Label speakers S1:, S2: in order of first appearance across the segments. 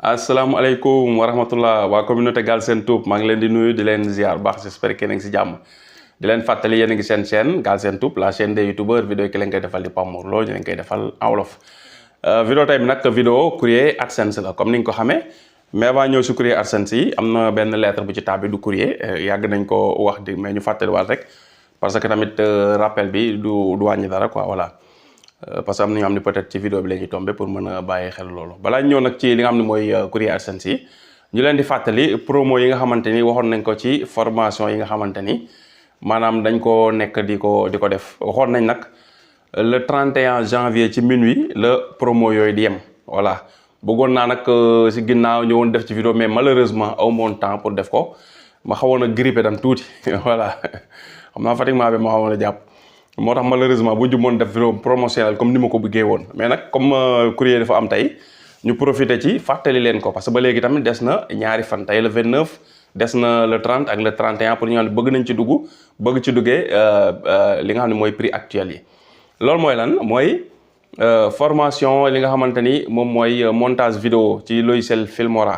S1: asalaamaaleykum wa rahmatullah waa communauté Galsen Tube maa ngi leen di nuyu di leen ziar baax j'espère que yéen a ngi si jàmm di leen fàttali yéen a ngi seen chaîne Galsen Tube la chaîne des youtubeurs vidéo ki leen koy defal di Pape Mor Lo ñu leen koy defal en wolof vidéo tey bi nag vidéo courrier AdSense la comme ni nga ko xamee mais avant ñëw si courrier AdSense yi am na benn lettre bu ci tàbbi du courrier yàgg nañ ko wax di mais ñu fàttaliwaat rek parce que tamit rappel bi du wàññi dara quoi voilà parce que am na ñoo xam ne peut-être ci vidéo bi la ñuy tombé pour mën a bàyyi xel loolu balaa ñëw nag ci li nga xam ne mooy courrier AdSense yi ñu leen di fàttali promo yi nga xamante ni waxoon nañ ko ci formation yi nga xamante ni maanaam dañ ko nekk di ko def waxoon nañ nag le 31 janvier ci minuit la promo yooyu di yem voilà bëggoon naa nag si ginnaaw ñëwoon def ci vidéo mais malheureusement aw moon temps pour def ko ma xawoon a grippé tam tuuti voilà xam naa fatiguement bi ma xawoon a jàpp moo tax malheureusement bu jumoon def vidéo promotionnel comme ni ma ko bëggee woon mais nag comme courrier dafa am tey ñu profité ci fàttali leen ko parce que ba léegi tamit des na ñaari fan tey le 29 des na le 30 ak le 31 pour ñu xam ne bëgg nañ ci dugg bëgg ci duggee li nga xam ne mooy prix actuel yi loolu mooy lan mooy formation li nga xamante ni moom mooy montage vidéo ci logiciel Filmora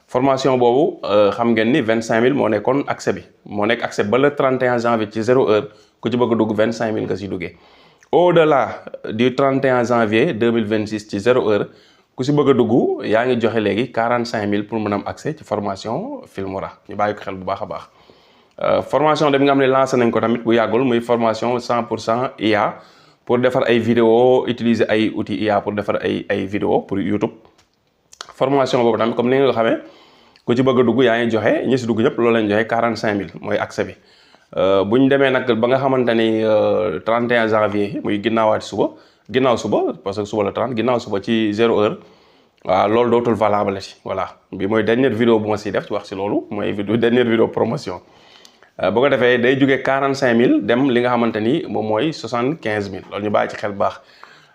S1: formation boobu xam ngeen ni 25000 moo nekkoon accès bi moo nekk accès ba le 31 janvier ci 0 heure ku ci bëgg a dugg 25000 nga si duggee au delà du 31 janvier 2026 ci 0 heure ku si bëgg a dugg yaa ngi joxe léegi 45000 pour mën a am accès ci formation Filmora ñu bàyyi ko xel bu baax a baax formation bi nga xam ne lancé nañ ko tamit bu yàggul muy formation 100% IA pour defar ay vidéo utiliser ay outils IA pour defar ay vidéo pour YouTube formation boobu tamit comme ni nga ko xamee ku ci bëgg a dugg yaa ngi joxe ñi si dugg ñëpp loolu lañ joxe 45000 mooy accès bi bu ñu demee nag ba nga xamante ni 31 janvier muy ginnaaw suba parce que suba la 30 ginnaaw suba ci 0 heure waaw loolu dootul valable ci voilà bi mooy dernière vidéo bu ma siy def ci wax si loolu mooy dernière vidéo promotion bu ko defee day jógee 45000 dem li nga xamante ni moom mooy 75000 loolu ñu bàyyi ci xel bu baax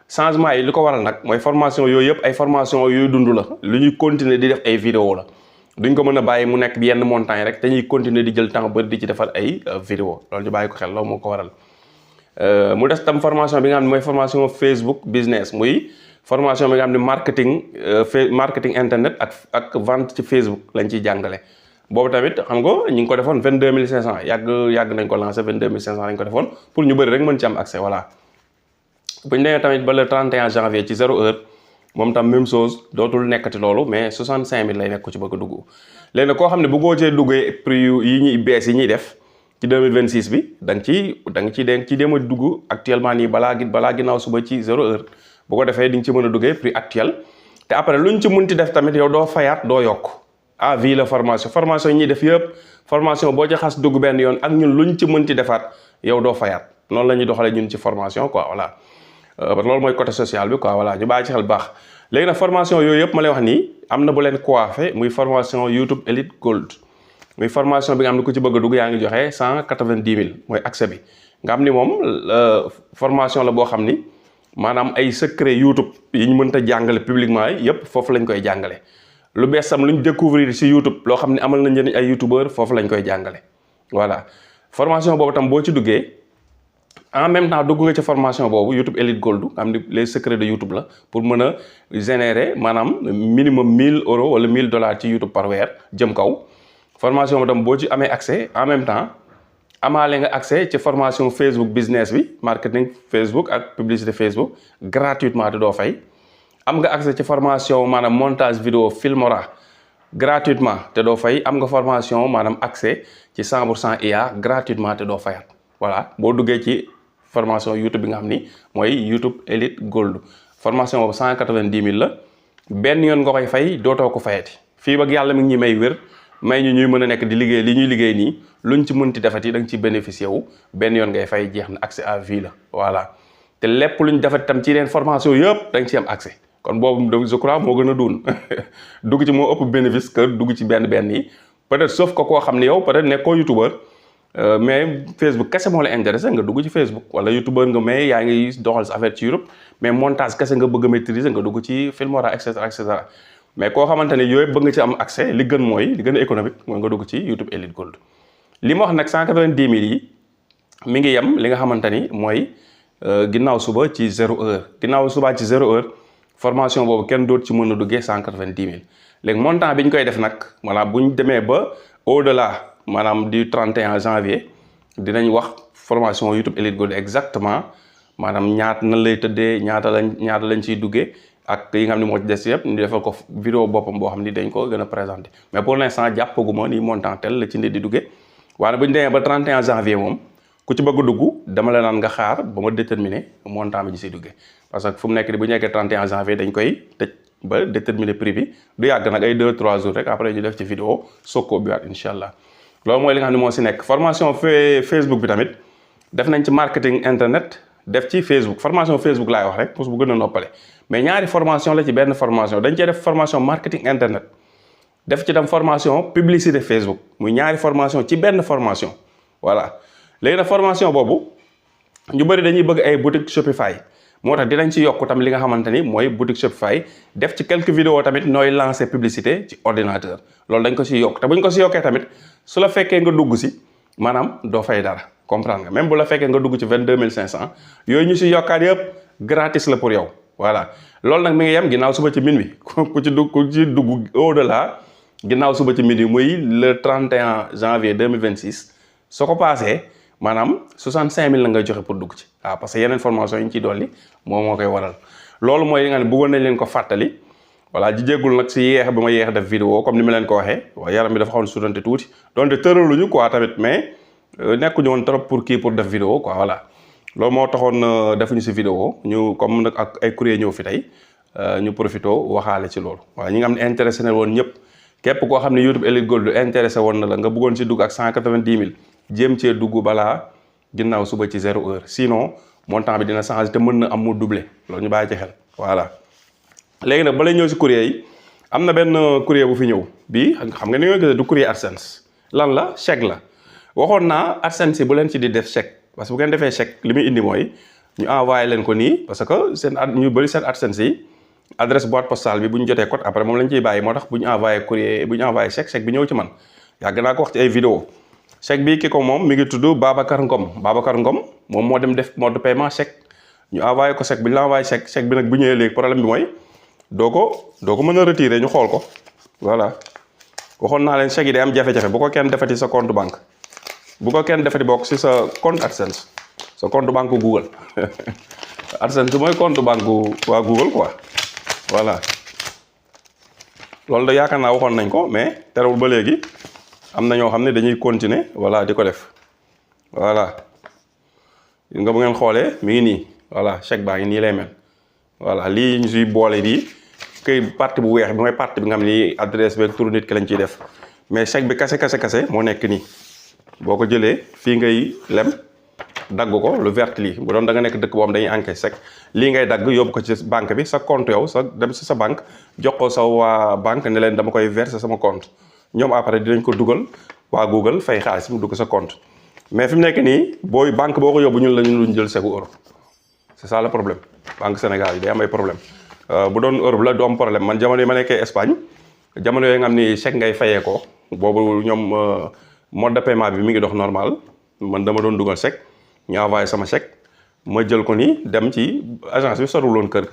S1: changement yi li ko waral nag mooy formation yooyu yëpp ay formation yooyu dund la lu ñuy continuer di def ay vidéo la duñ ko mën a bàyyi mu nekk yenn montant yi rek dañuy continuer di jël temps bëri di ci defar ay vidéo loolu ñu bàyyi ko xel loolu moo ko waral mu des tam formation bi nga xam ne mooy formation Facebook business muy formation bi nga xam ne marketing internet ak vente ci Facebook lañ ciy jàngale boobu tamit xam nga ñu ngi ko defoon 22500 yàgg nañ ko lancé 22500 lañ ko defoon pour ñu bëri rek mën ci am accès voilà bu ñu demee tamit ba le 31 janvier ci 0 heure moom tam même chose dootul nekkati loolu mais 65000 lay nekk ko ci bëgg a dugg léegi nag koo xam ne bëggoo cee duggee prix yi ñuy bees yi ñuy def ci 2026 bi da nga ciy dem a dugg actuellement nii balaa ginnaaw suba ci 0 heure bu ko defee di nga ci mën a duggee prix actuel te après luñ ci mënti def tamit yow doo fayaat doo yokk à vie la formation yi ñuy def yëpp formation boo ci xas dugg benn yoon ak ñun luñ ci mënti defaat yow doo fayaat noonu la ñuy doxalee ñun ci formation quoi voilà loolu mooy côté social bi quoi voilà ñu bàyyi ci xel baax léegi nag formation yooyu yëpp ma lay wax nii am na bu leen coiffé muy formation YouTube Elite Gold muy formation bi nga xam ne ku ci bëgg a dugg yaa ngi joxe 190000 mooy accès bi nga xam ni moom formation la boo xam ni maanaam ay secret YouTube yi ñu mënta jàngale publiquement yi yëpp foofu lañ koy jàngale lu bees sam lu ñu découvrir ci YouTube loo xam ne amal na njëriñ ay youtubeur foofu lañ koy jàngale voilà formation boobu tam boo ci duggee en même temps dugg nga ci formation boobu YouTube Elite Gold am ni les secrets de YouTube la pour mën a générer maanaam minimum 1000 euros wala $1000 ci YouTube par weer jëm kaw formation bi tam boo ci amee accès en même temps amaale nga accès ci formation Facebook business bi marketing Facebook ak publicité Facebook gratuitement te doo fay am nga accès ci formation maanaam montage vidéo Filmora gratuitement te doo fay am nga formation maanaam accès ci 100% IA gratuitement te doo fayat voilà boo duggee ci formation YouTube bi nga xam ni mooy YouTube Elite Gold formation boobu 190000 la benn yoon nga koy fay dootoo ko fayati fii ba yàlla mi ngi ñuy may wér may ñu ñuy mën a nekk di liggéey li ñuy liggéey nii luñ ci mënti defati da nga ci bénéficier wu benn yoon ngay fay jeex na accès à vie la voilà te lépp luñ defati tam ci yeneen formation yëpp da nga ci am accès kon boobu je crois moo gën a duun dugg ci moo ëpp bénéfice que dugg ci benn yi peut-être sauf que koo xam ne yow peut-être nekkoo youtubeur mais Facebook kese moo la intéressé nga dugg ci Facebook wala youtubeur nga mais yaa ngi doxal sa affaire ci YouTube mais montage kese nga bëgg a maîtriser nga dugg ci Filmora et cetera mais koo xamante ne yooyu bëgg nga ci am accès li gën a économique mooy nga dugg ci YouTube Elite Gold li ma wax nag 190000 yi mi ngi yem li nga xamante ni mooy ginnaaw suba ci 0 heure ginnaaw suba ci 0 heure formation boobu kenn doot ci mën a duggee 190 000 léegi montant bi ñu koy def nag maanaam bu ñu demee ba au delà maanaam du 31 janvier dinañ wax formation YouTube Elite Gold exactement maanaam ñaata nan lay tëddee ñaata lañ ciy duggee ak yi nga xam ne moo ci des yëpp ñu defal ko vidéo boppam boo xam ni dañ ko gën a présenté mais pour l'instant jàppaguma ni montant tel la ci nit di duggee waaye bu ñu demee ba 31 janvier moom ku ci bëgg a dugg dama la naan nga xaar ba ma déterminer montant bi ji siy duggee parce que fu mu nekk ni bu ñu nekkee 31 janvier dañ koy tëj ba déterminer prix bi du yàgg nag ay 2-3 jours rek après ñu def ci vidéo soog koo biwaat incha allah loolu mooy li nga xam ne moo si nekk formation Facebook bi tamit def nañ ci marketing internet def ci Facebook formation Facebook laay wax rek pour bu gën a noppale mais ñaari formation la ci benn formation dañ cee def formation marketing internet def ci tam formation publicité Facebook muy ñaari formation ci benn formation voilà léegi nag formation boobu ñu bëri dañuy bëgg ay boutique Shopify moo tax dinañ ci yokk tam li nga xamante ni mooy boutique Shopify def ci quelques vidéos tamit nooy lancer publicité ci ordinateur loolu dañ ko si yokk te buñ ko si yokkee tamit su la fekkee nga dugg si maanaam doo fay dara comprendre nga même bu la fekkee nga dugg ci 22 500 yooyu ñu si yokkaat yëpp gratis la pour yow voilà loolu nag mi ngi yem ginnaaw suba ci minuit ku ci dugg au delà ginnaaw suba ci minuit muy le 31 janvier 2026 soo ko passé maanaam 65 000 la ngay joxe pour dugg ci waaw parce que yeneen formation yi ñu ciy dolli moo koy waral loolu mooy li nga ne bëggoon nañ leen ko fàttali voilà ji jéggul nag si yeex bi ma yeex def vidéo comme ni ma leen ko waxee waaye yaram bi dafa xawoon sutante tuuti donte tëraluñu quoi tamit mais nekkuñu woon trop pour def vidéo quoi voilà loolu moo taxoon defuñu si vidéo ñu comme nag ak ay courrier ñëw fi tey ñu profité waxaale ci loolu waaw ñi nga xam ne intéressé na woon ñëpp képp koo xam ne YouTube Elite Gold intéressé woon na la nga bëggoon si dugg ak 190 000 jéem cee dugg balaa ginnaaw suba ci 0 heure sinon montant bi dina changer te mën na am mu doublé loolu ñu bàyyi ci xel voilà. léegi nag balay ñëw si courrier yi am na benn courrier bu fi ñëw bii xam nga ni nga gisee du courrier AdSense lan la chèque la waxoon naa AdSense yi bu leen ci di def chèque parce que bu ngeen defee chèque li muy indi mooy ñu envoyé leen ko nii parce que seen ñu bëri seen AdSense yi adresse boîte postale bi bu ñu jotee code après moom lañ ciy bàyyi moo tax bu ñu envoyé courrier bu ñu envoyé chèque bi ñëw ci man yàgg naa ko wax ci ay vidéo chèque bi ki ko moom mi ngi tudd Babacar Ngom moom moo dem def mode de paiement chèque ñu envoyé ko chèque bi ñu la envoyé chèque bi nag bu ñëwee léegi problème bi mooy doo ko mën a retirer ñu xool ko voilà waxoon naa leen chèque yi day am jafe-jafe bu ko kenn defati sa compte banque bu ko kenn defati bokk si sa compte AdSense sa compte banque Google AdSense mooy compte banque waa Google quoi voilà loolu da yaakaar naa waxoon nañ ko mais terewul ba léegi am na ñoo xam ne dañuy continuer voilà di ko def voilà nga bu ngeen xoolee mi ngi nii voilà chèque baa ngi nii lay mel voilà lii ñu siy boole bii këy partie bu weex bi mooy partie bi nga xam ni adresse beeg turu nit ki lañ ciy def mais chèque bi kase moo nekk nii boo ko jëlee fii ngay lem dagg ko lu vert lii bu doon da nga nekk dëkk boobu dañuy encaisse chèque lii ngay dagg yóbbu ko ci banque bi sa compte yow sa dem si sa banque jox ko sa waa banque ne leen dama koy verser sama compte ñoom après dinañ ko dugal waa Google fay xaalis mu dugg sa compte mais fi mu nekk nii banque boo ko yóbbu ñun la ñu luñ jël chèque euro c'est ça le problème banque Sénégal yi day am ay problème bu doon Europe la du am problème man jamono yi ma nekkee Espagne jamono yooyu nga xam ni chèque ngay fayee ko boobu ñoom mode de paiement bi mi ngi dox normal man dama doon dugal chèque ñu envoyé sama chèque ma jël ko nii dem ci agence bi soruloon kër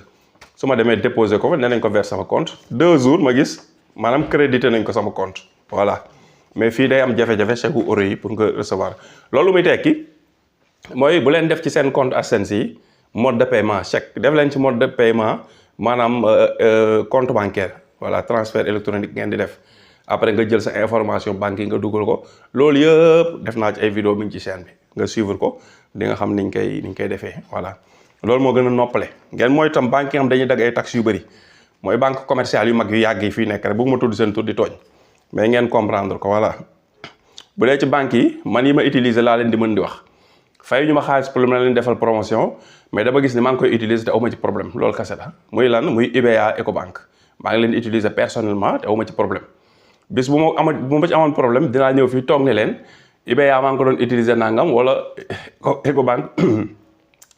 S1: su ma demee déposé ko fa nee nañ ko verser sama compte 2 jours ma gis maanaam crédité nañ ko sama compte voilà mais fii day am jafe-jafe chèque euro yi pour nga recevoir loolu muy tekki mooy bu leen def ci seen compte AdSense yi mode de paiement chèque def leen ci mode de paiement maanaam compte bancaire voilà transfert électronique ngeen di def après nga jël sa information banque yi nga dugal ko loolu yëpp def naa ci ay vidéo mi ngi ci chaîne bi nga suivre ko di nga xam niñ koy defee voilà loolu moo gën a noppale ngeen mooy tam banque yi nga xam dañuy dagg ay taxes yu bëri mooy banque commerciale yu mag yu yàgg yi fii nekk rek bëgg ma tudd seen tur di tooñ mais ngeen comprendre ko voilà bu dee ci banque yi man yi ma utiliser laa leen di mën di wax fay ñu ma xaalis pour ma leen defal promotion mais dama gis ni maa ngi koy utiliser te aw ma ci problème loolu kese la muy lan muy UBA Ecobank maa ngi leen di utiliser personnellement te aw ma ci problème bis bu ma ci amoon problème dinaa ñëw fii toog ne leen UBA maa ngi ko doon utiliser nangam wala Ecobank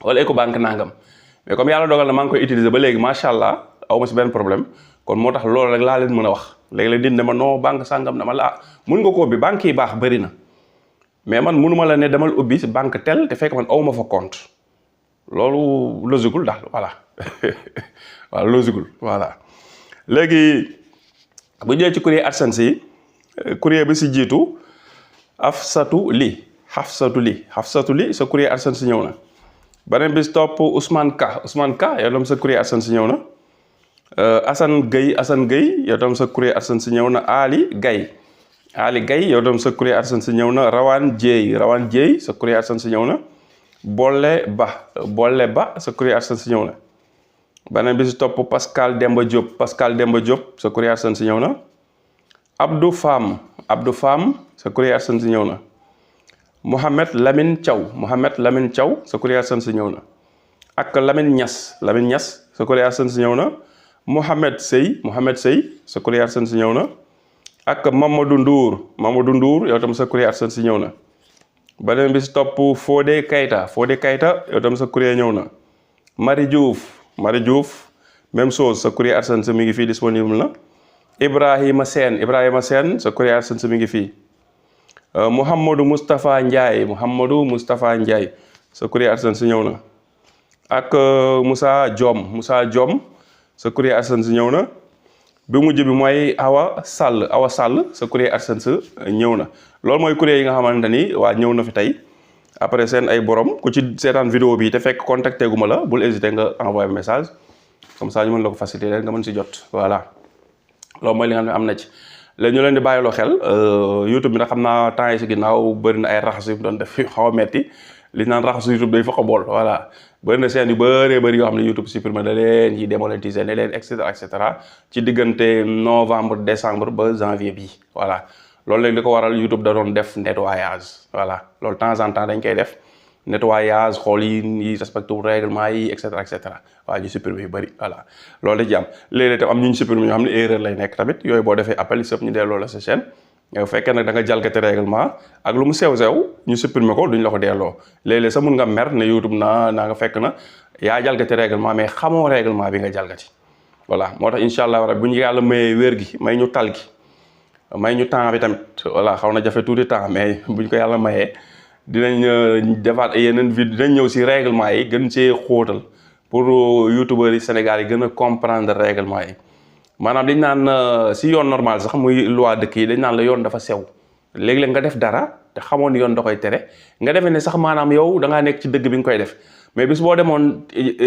S1: wala Ecobank nangam mais comme yàlla dogal na maa ngi koy utiliser ba léegi macha allah aw ma si benn problème kon moo tax loolu rek laa leen mën a wax léegi-léeg dindi ma non banque sangam dama la mun nga ko ubbi banque yi baax bëri na mais man mënuma la ne demal ubbi si banque tel te fekk man aw ma fa compte loolu logiqueul daal voilà voilà logiqueul voilà. léegi bu ñëwee ci courrier AdSense yi courrier bi si jiitu Hafsatu Li sa courrier AdSense ñëw na. beneen bis topp Ousmane Ka yow tam sa courrier AdSense ñëw na. Assane Gueye yow tam sa courrier AdSense ñëw na. Ali Gaye yow tam sa courrier AdSense ñëw na. Rawane Dieye sa courrier AdSense ñëw na. Bolle Ba sa courrier AdSense ñëw na. beneen bi si topp Pascal Demba Diop sa courrier AdSense ñëw na. Abdou Fam sa courrier AdSense ñëw na. Mohamed Lamine Thiaw sa courrier AdSense ñëw na. ak Lamine Niass sa courrier AdSense ñëw na. Mohamed Sey sa courrier AdSense ñëw na. ak Mamadou Ndour yow tam sa courrier AdSense ñëw na. beneen bi si topp Fodé Keita yow tam sa courrier ñëw na. Marie Diouf même chose sa courrier AdSense mi ngi fii disponible na. Ibrahima Sène sa courrier AdSense mi ngi fii. Mouhamadou Moustapha Ndiaye sa courrier AdSense ñëw na. ak Moussa Diom sa courrier AdSense ñëw na. bi mujj bi mooy Awa Sall sa courrier AdSense ñëw na. loolu mooy courrier yi nga xamante ni waa ñëw na fi tey après seen ay borom ku ci seetaan vidéo bi te fekk contacté gu ma la bul hésiter nga envoyé message comme ça ñu mën la ko faciliter nga mën si jot voilà. loolu mooy li nga xam ne am na ci léegi ñu leen di bàyyiloo xel YouTube bi nag xam naa temps yi si ginnaaw bëri na ay raxas yu mu doon def xaw a metti li naan raxasu YouTube day fa bool voilà. bëri na seen yu bëree bëri yoo xam ne YouTube supprimé da leen yi démonétiser ne leen et cetera ci diggante novembre décembre ba janvier bi voilà. loolu léegi li ko waral YouTube da doon def nettoyage voilà loolu temps en temps dañ koy def nettoyage xool yi respecté règlement yi et cetera waaw ñu supprimer yu bëri voilà. loolu da ci am léeg-léeg tam am ñu supprimer ñoo xam ne erreur lay nekk tamit yooyu boo defee appel sëpp ñu delloo la sa chaîne. yow fekkee nag da nga jalgati règlement ak lu mu sew ñu supprimer ko duñ la ko delloo léeg-léeg sa mun nga mer ne YouTube naa nga fekk na yaa jalgati règlement mais xamoo règlement bi nga jalgati voilà. moo tax incha allah rabi bu ñu yàlla mayee wér gi may ñu tal gi may ñu temps bi tamit voilà xaw na jafe tuuti temps mais buñ ko yàlla mayee dinañ defaat ay yeneen vidéo dinañ ñëw si règlement yi gën see xóotal pour youtubeurs yi Sénégal yi gën a comprendre règlement yi. maanaam dañ naan si yoon normal sax muy loi dëkk yi dañ naan la yoon dafa sew léeg-léeg nga def dara te xamoon ni yoon da koy tere nga defee ne sax maanaam yow da ngaa nekk ci dëgg bi nga koy def mais bis boo demoon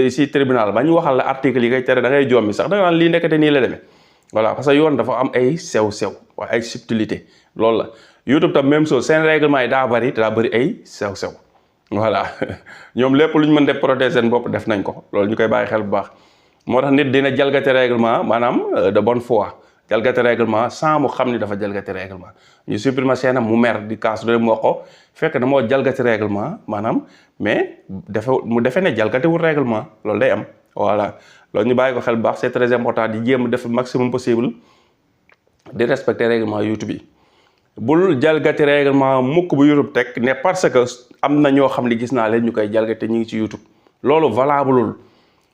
S1: si tribunal ba ñu waxal la article yi koy tere da ngay jommi sax da nga naan lii nekkate nii la demee voilà. parce que yoon dafa am ay sew-sew waaye ay subtilité loolu la. YouTube tam même chose seen règlement yi daa bëri ay sew-sew voilà ñoom lépp lu ñu mën def protéger seen bopp def nañ ko loolu ñu koy bàyyi xel bu baax. moo tax nit dina jalgati règlement maanaam de bonne foi jalgati règlement sans mu xam ni dafa jalgati règlement ñu supprimer seenam mu mer di kaas doole mu wax ko fekk na moo jalgati règlement maanaam mais mu defe ne jalgatiwul règlement loolu day am voilà. loolu ñu bàyyi ko xel bu baax c'est très important di jéem def maximum possible di respecter règlement YouTube yi. bul jalgati règlement mukk bu YouTube teg ne parce que am na ñoo xam ne gis naa leen ñu koy jalgati ñu ngi ci YouTube loolu valableul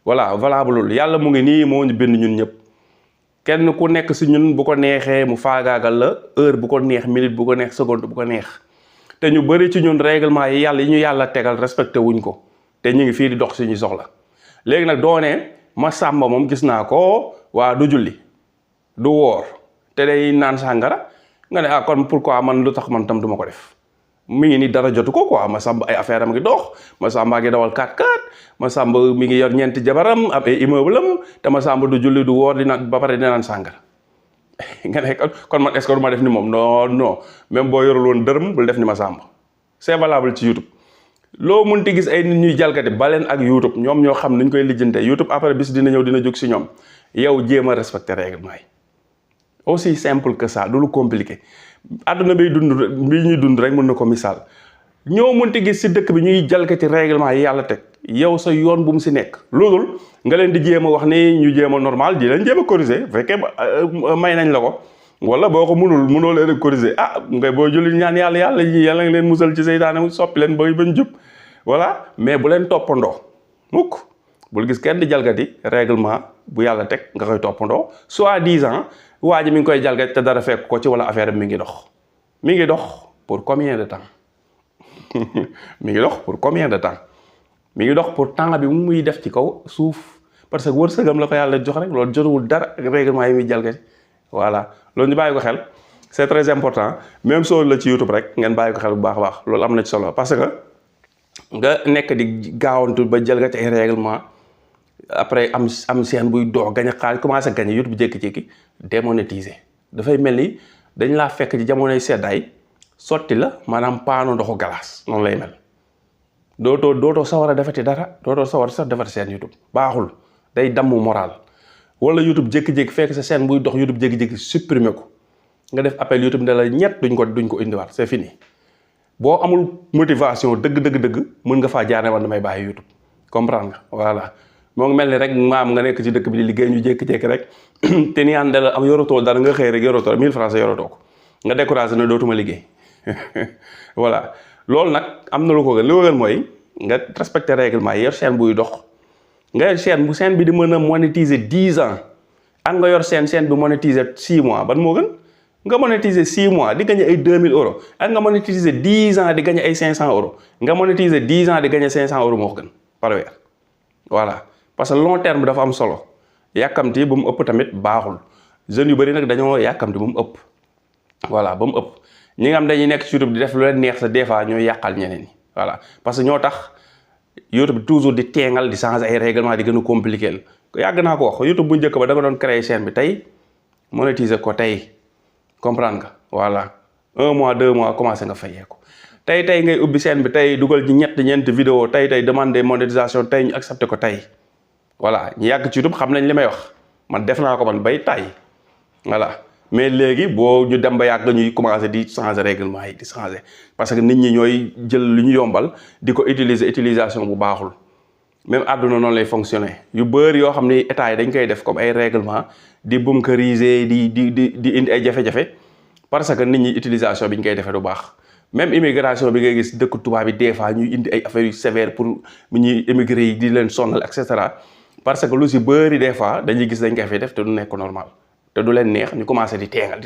S1: voilà valableul yàlla mu ngi nii moo ñu bind ñun ñëpp kenn ku nekk si ñun bu ko neexee mu faagaagal la heure bu ko neex minute bu ko neex seconde bu ko neex te ñu bëri ci ñun règlement yi ñu yàlla tegal respecté wuñ ko te ñu ngi fii di dox suñu soxla. léegi nag doone ma sàmba moom gis naa ko waa du julli du woor te day naan sàngara nga ne kon pourquoi man lu tax man tam duma ko def mi ngi ni dara jotu ko quoi ma sàmba ay affaire am ngi dox ma sàmba ngi dawal 4x4 ma sàmba mi ngi yor ñeenti jabaram am ay immeuble am te ma sàmba du julli du woor di naan ba pare di naan sàngara nga ne kon man est-ce que du ma def ni moom non même boo yorul woon dërëm bul def ni ma sàmba c'est valable ci YouTube. loo munti gis ay nit ñuy jalgati baleen ak YouTube ñoom ñoo xam nuñ koy lijjante YouTube après bis dina ñëw dina jóg si ñoom yow jéem a respecter règlement yi aussi simple que ça du lu compliqué. àdduna bi ñuy dund rek mën na ko misaal ñoo munti gis si dëkk bi ñuy jalgati règlement yi yàlla teg yow sa yoon bu mu si nekk loolu nga leen di jéem a wax ni ñu jéem a normal di leen jéem a corriger bu fekkee may nañ la ko wala boo ko mënoo leen a corriger nga boo julli ñaan yàlla nga leen musal ci seytaane soppi leen ba bañ jub voilà mais bu leen toppandoo mukk bul gis kenn di jalgati règlement bu yàlla teg nga koy toppandoo soi-disant waa ji mi ngi koy jalgati te dara fekk ko ci wala affaire mi ngi dox pour combien de temps mi ngi dox pour combien de temps mi ngi dox pour temps bi mu muy def ci kaw suuf parce que wërsëgam la ko yàlla jox rek loolu jotewul dara ak règlement yi muy jalgati voilà loolu ñu bàyyi ko xel c'est très important même soo la ci YouTube rek ngeen bàyyi ko xel bu baax a baax loolu am na ci solo parce que nga nekk di gaawantu ba jalgati ay règlement après am seen buy dox gañ a xaalis commencé gañ YouTube jékki-jékki démonétiser dafay mel ni dañ laa fekk ci jamonoy seddaay sotti la maanaam paano ndoxu glace noonu lay mel dootoo sawar a defati dara dootoo sawar sax defati seen YouTube baaxul day damm moral wala YouTube jékki-jékki fekk sa seen buy dox YouTube jékki-jékki supprimer ko nga def appel YouTube ne la ñett duñ ko indiwaat c'est fini boo amul motivation dëgg mën nga faa jaaree woon damay bàyyi YouTube comprendre nga voilà moo ngi mel ni rek maam nga nekk ci dëkk bi di liggéey ñu jékki-jékki rek te ni ànd la am yorotoo dara nga xëy rek yorotoo 1000 francs yorotoo ko nga découragé ne dootuma liggéey voilà loolu nag am na lu ko gën mooy nga respecter règlement yi yor chaîne buy dox nga yor chaîne bu chaîne bi di mën a monétiser 10 ans ak nga yor chaîne bi monétiser 6 mois ban moo gën nga monétiser 6 mois di gagné ay 2000 euros ak nga monétiser 10 ans di gagné ay 500 euros nga monétiser 10 ans di gagné 500 euros moo gën par weer voilà parce que long terme dafa am solo yàkkamti ba mu ëpp tamit baaxul jeunes yu bëri nag dañoo yàkkamti ba mu ëpp voilà ba mu ëpp ñi nga xam dañuy nekk ci YouTube di def lu leen neex sa des fois ñooy yàqal ñeneen ñi voilà parce que ñoo tax YouTube bi toujours di teengal di changer ay règlement di gën a compliqué yàgg naa ko wax YouTube bu njëkk ba da nga doon créer chaîne bi tey monétiser ko tey comprendre nga voilà 1 mois 2 mois commencé nga fayee ko tey ngay ubbi chaîne bi tey dugal ci ñeenti vidéo tey demande monétisation tey ñu accepté ko tey voilà ñu yàgg ci YouTube xam nañ li may wax man def naa ko man bay tay voilà mais léegi boo ñu dem ba yàgg ñuy commencé di changer règlement yi di changer parce que nit ñi ñooy jël lu ñu yombal di ko utilisation bu baaxul même àdduna noonu lay fonctionner yu bëri yoo xam ni état yi dañ koy def comme ay règlement di bunkeriser di indi ay jafe-jafe parce que nit ñi utilisation bi ñu koy defee du baax même immigration bi ngay gis dëkk tubaab bi des fois ñuy indi ay affaires yu sévères pour ñuy émigrer yi di leen sonal et cetera parce que lu si bëri des fois dañuy gis dañ koy fay def te du nekk normal te du leen neex ñu commencé di teengal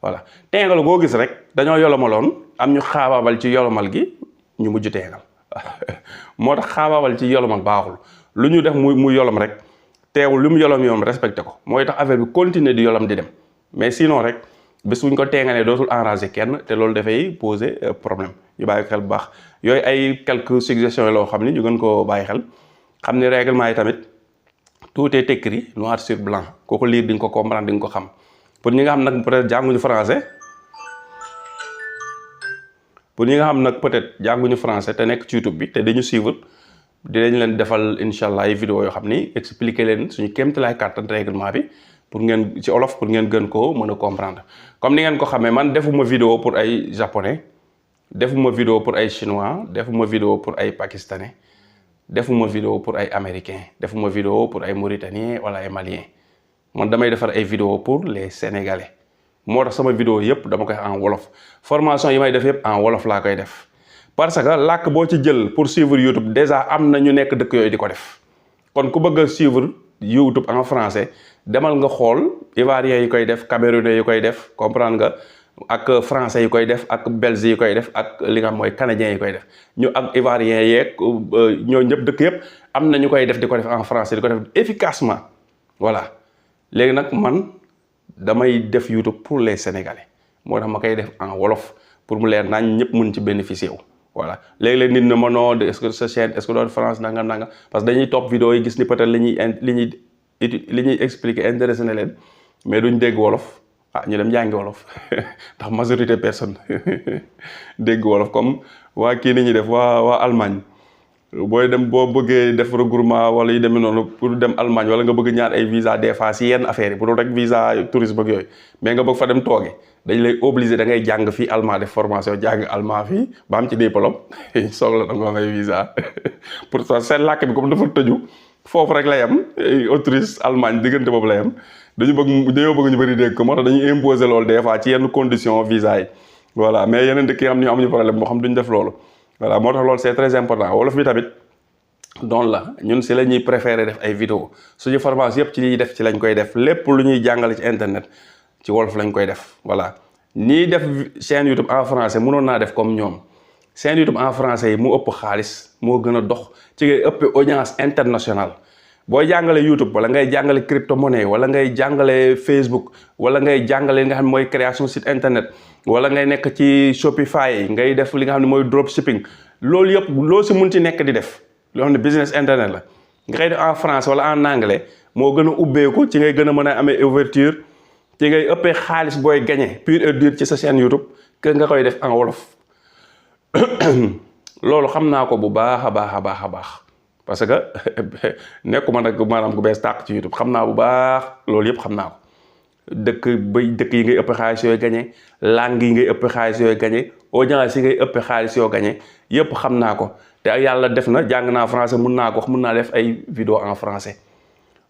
S1: voilà teengal boo gis rek dañoo yolomaloon am ñu xaabaabal ci yolomal gi ñu mujj teengal moo tax xaabaabal ci yolomal baaxul lu ñu def mu yolom rek teewul lu mu yolom respecté ko mooy tax affaire bi continuer di yolom di dem mais sinon rek bés bu ñu ko teengalee dootul enrager kenn te loolu dafay poser problème ñu bàyyi xel bu baax yooyu ay quelques suggestions loo xam ni ñu gën koo bàyyi xel xam ni règlement yi tamit tout est écrit noir sur blanc kooku lire di nga ko comprendre di nga ko xam pour ñi nga xam nag peut-être jànguñu français te nekk ci YouTube bi te dañu suivre dinañ leen defal incha allah ay vidéo yoo xam ni expliquer leen suñu kéemtalaay kàttan règlement bi pour ngeen ci olof pour ngeen gën koo mën a comprendre comme ni ngeen ko xamee man defuma vidéo pour ay japonais defuma vidéo pour ay chinois defuma vidéo pour ay pakistanais defuma vidéo pour ay américains defuma vidéo pour ay mauritaniens wala ay maliens man damay defar ay vidéo pour les sénégalais moo tax sama vidéo yëpp dama koy en wolof formation yi may def yëpp en wolof laa koy def parce que làkk boo ci jël pour suivre YouTube déjà am na ñu nekk dëkk yooyu di ko def kon ku bëgg a suivre YouTube en français demal nga xool ivoiriens yi koy def camerounais yi koy def comprendre nga ak français yi koy def ak belges yi koy def ak li nga xam mooy canadiens yi koy def ñu ak ivoiriens yeeg ñoo ñëpp dëkk yëpp am na ñu koy def di ko def en français di ko def efficacement voilà léegi nag man damay def YouTube pour les sénégalais moo tax ma koy def en wolof pour mu leer nañ ñëpp mun ci bénéficier wu voilà léegi-léeg nit ne ma non est-ce que sa chaîne est-ce que doon France nanga parce que dañuy topp vidéo yi gis ni peut-être li ñuy expliquer intéressé na leen mais duñ dégg wolof ñu dem jàngi wolof ndax majorité personne dégg wolof comme waa kii ni ñuy def waa Allemagne booy dem boo bëggee def regroupement wala yu demee noonu pour dem Allemagne wala nga bëgg ñaar ay visa des fois si yenn affaires yi bu dul rek visa tourisme ak yooyu mais nga bëgg fa dem tooge dañ lay obligé da ngay jàng fii allemand def formation jàng allemand fii ba am ci diplôme soog la danga ngay visa pour ça seen làkk bi comme dafa tëju foofu rek lay am Autriche Allemagne diggante boobu lay am dañoo bëgg ñu bëri dégg ko moo tax dañuy imposer loolu des fois ci yenn condition visa yi voilà mais yeneen dëkk yi xam ne amuñu problème moo xam duñ def loolu voilà moo tax loolu c'est très important wolof bi tamit doon la ñun si la ñuy préférer def ay vidéo suñu formation yëpp ci liy def ci lañ koy def lépp lu ñuy jàngale ci internet ci wolof lañ koy def voilà ñiy def chaîne YouTube en français mënoon naa def comme ñoom chaîne YouTube en français yi moo ëpp xaalis moo gën a dox ci ngay ëpp audience internationale booy jàngale YouTube wala ngay jàngale crypto-monnaie wala ngay jàngale Facebook wala ngay jàngale li nga xam ne mooy création site internet wala ngay nekk ci Shopify ngay def li nga xam ne mooy dropshipping loolu yëpp loo si mun ci nekk di def loo xam ne business internet la nga koy def en français wala en anglais moo gën a ubbeeku ci ngay gën a mën a amee ouverture ci ngay ëppee xaalis booy gagné pur et dur ci sa chaîne YouTube que nga koy def en wolof loolu xam naa ko bu baax a baax parce que nekkuma nag maanaam ku bees tàq ci YouTube xam naa bu baax loolu yëpp xam naa ko dëkk yi ngay ëpp xaalis yooyu gagné langue yi ngay ëpp xaalis yooyu gagné audience yi ngay ëpp xaalis yoo gagné yëpp xam naa ko te yàlla def na jàng naa français mun naa ko wax mun naa def ay vidéo en français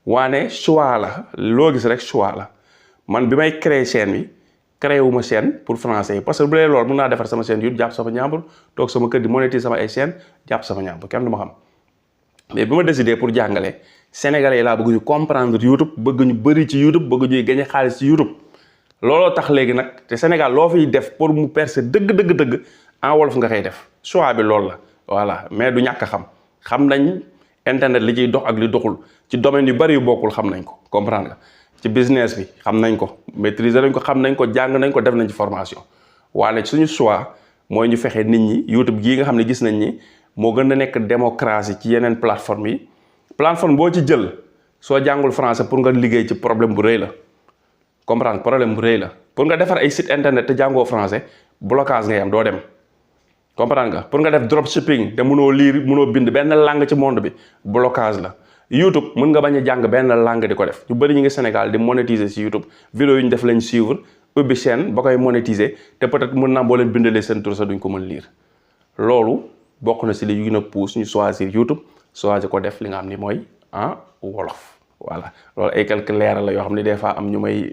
S1: waane choix la loo gis rek choix la man bi may créer chaîne bi créé wu ma chaîne pour français yi parce que bu dee loolu mun naa defar sama chaîne YouTube jàpp sama ñaambur toog sama kër di monétiser sama ay chaîne jàpp sama ñaambur kenn du ma xam mais bi ma décidé pour jàngale sénégalais yi laa bëgg ñu comprendre YouTube bëgg ñu bëri ci YouTube bëgg ñuy gagné xaalis ci YouTube looloo tax léegi nag te Sénégal loo fiy def pour mu percer dëgg en wolof nga koy def choix bi loolu la voilà mais du ñàkk a xam nañ internet li ciy dox ak li doxul ci domaine yu bëri yu bokkul xam nañ ko comprendre nga ci business bi xam nañ ko maîtriser nañ ko xam nañ ko jàng nañ ko def nañ ci formation waaye suñu choix mooy ñu fexe nit ñi YouTube gii nga xam ne gis nañ ni moo gën a nekk démocratie ci yeneen plateforme yi plateforme boo ci jël soo jàngul français pour nga liggéey ci problème bu rëy la comprendre problème bu rëy la pour nga defar ay site internet te jàngoo français blocage ngay am doo dem comprendre nga pour nga def dropshipping te mënoo bind benn langue ci monde bi blocage la YouTube mën nga bañ a jàng benn langue di ko def ñu bëri ñu ngi Sénégal di monétiser ci YouTube vidéo yu ñu def lañ suivre ubbi chaîne ba koy monétiser te peut-être mën naa boo leen bindalee seen tur sax duñ ko mën lire loolu bokk na ci li yu gën a pousse ñu choisir YouTube choisir ko def li nga xam ni mooy en wolof voilà loolu ay quelques leeral la yoo xam ne des fois am ñu may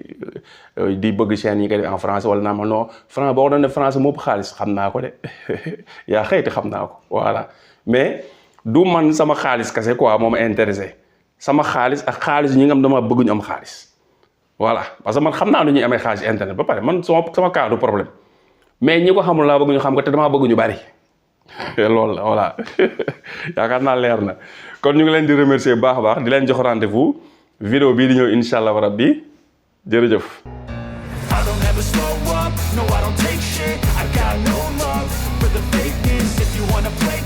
S1: di bëgg chaîne yi nga def en français wala naa ma non français boo ko doon def français moo ëpp xaalis xam naa ko de yaa xëyti xam naa ko voilà mais du man sama xaalis kese quoi moo ma intéressé sama xaalis ak xaalis ñi nga xam dama bëgg ñu am xaalis voilà parce que man xam naa nu ñuy amee xaalis internet ba pare man sama cas du problème mais ñi ko xamul laa bëgg ñu xam ko te damaa bëgg ñu bari loolu la voilà yaakaar naa leer na kon ñu ngi leen di remercier bu baax a baax di leen jox rendez-vous vidéo bii di ñëw incha allah rabbi jërëjëf.
S2: I don't ever slow up, no I don't take shit, I got no love for the fakeness, if you wanna play